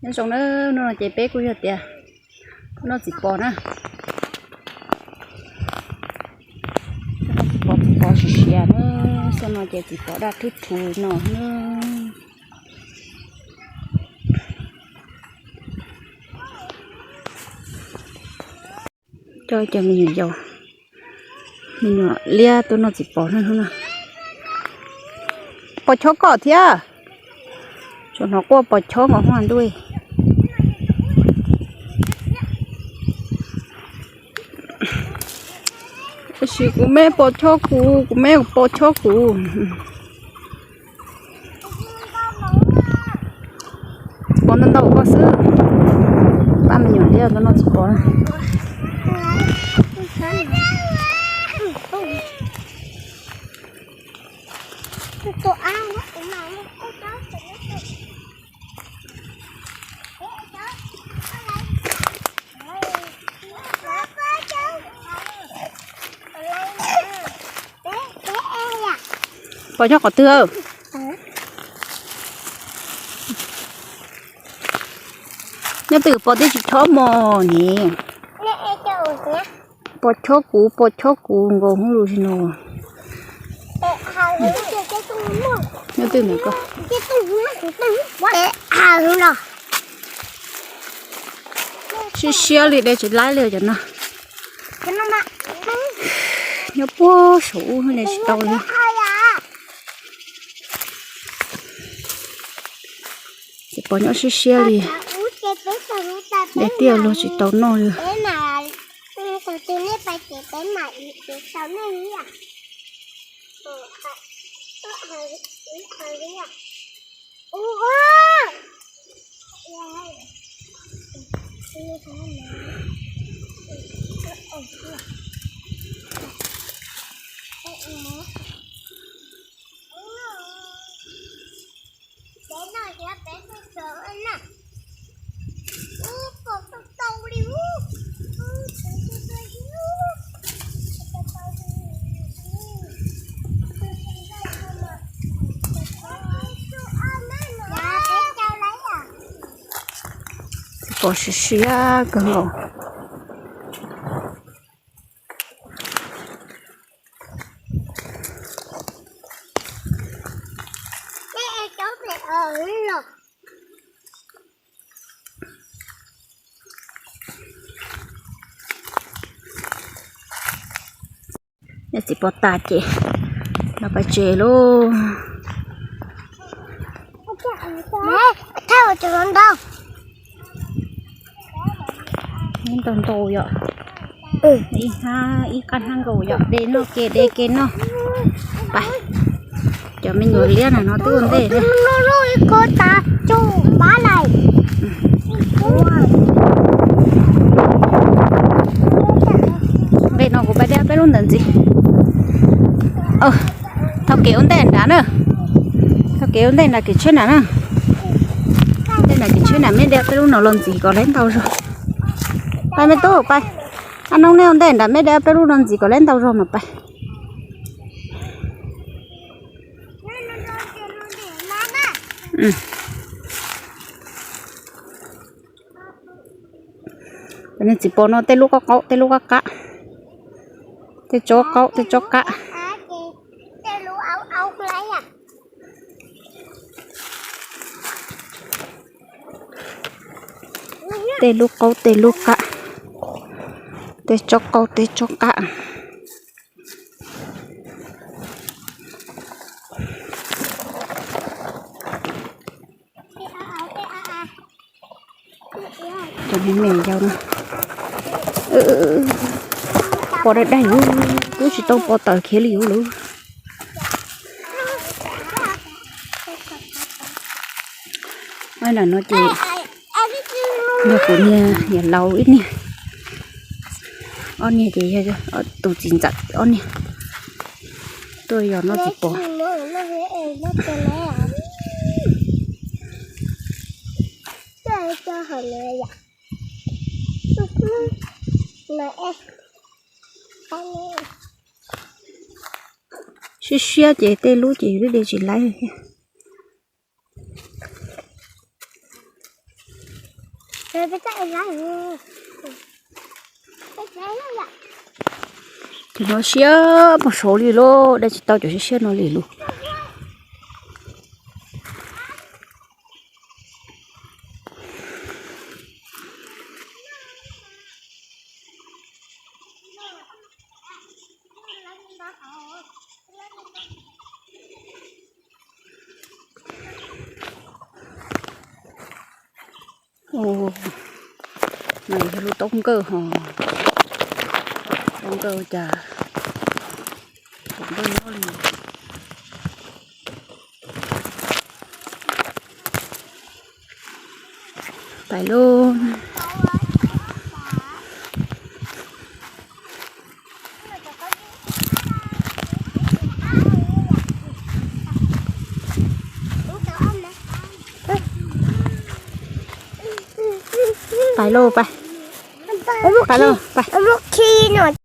Nyob zoo na, hnub no ces peb kuj yog tias noj txiv pos na. Noj txiv pos, txiv pos siav siav na, xyoo no ces txiv pos daj thwb thuv no na. Coj cov me nyuam yaus, me nyuam liab tuaj noj txiv pos na hnub no. Pos chob koj thiab. Tsuas hnov quaj pos chob nkaus hauv ntuj. Tab sis kuv me pos chob kuv, kuv me pos chob kuv. Pos ntau ntau koj xwb. Pab me nyuam liab tuaj noj txiv pos. Pos nyob qhov twg? Nyob twg pos twb tsis chob mos ne. Pos chob kuv, pos chob kuv nkaus hauv lus si no. Nyob twg ntawm ko. Siab siab li de tsis laib li cov no. Nyob puag saum ub ne tsis tau li. Ces pos nyob siab siab li. De tiaj luag tsis tau noj li. Pos siab siab kawg nkaus. Noj txiv pos tas ces los pais tsev lauj. Ntau ntau yom. Ib hnab ib qab hnab nkaus yom, de noj ke de ke noj. Pais, cov me nyuam liab na no twb ua ntej. Nqe no kuv pais de peb lub ntawd ntxiv. Thauj kev ua ntej nrad na. Thauj kev ua ntej nrad kev tsheb nrad na. Ntej nrad kev tsheb nrad, meb de peb lub no los ntxiv kom leb ntau zog. Pais me tub pais. Ab noob, neb ua ntej nrad, meb de peb lub no ntxiv kom leb ntau zog mas pais. Cov niag txiv pos no tej lub qaub qaub tej lub qab qab, tej tsob qaub tej tsob qab. Tej lub qaub tej lub qab, tej tsob qaub tej tsob qab. Cov me me yau no, pos daj daj, kuv tsis tau pos tawm khiav li lawm. Lam no ces yog kuv niag niam laus ib niag, ob niag ces yog tus txiv ntxawm ob niag tuaj yos noj txiv pos. Siab siab ces tej lub ces yus twb de tsis laib thiab. Cov no siab mas saud li lauj, dai tsis tau cov siab siab no li lauj. No yog lub taub nkawj ho, taub nkawj cas pom nkawj nyob li. Pais lauj. Pais lauj, pais. Pais lauj, pais.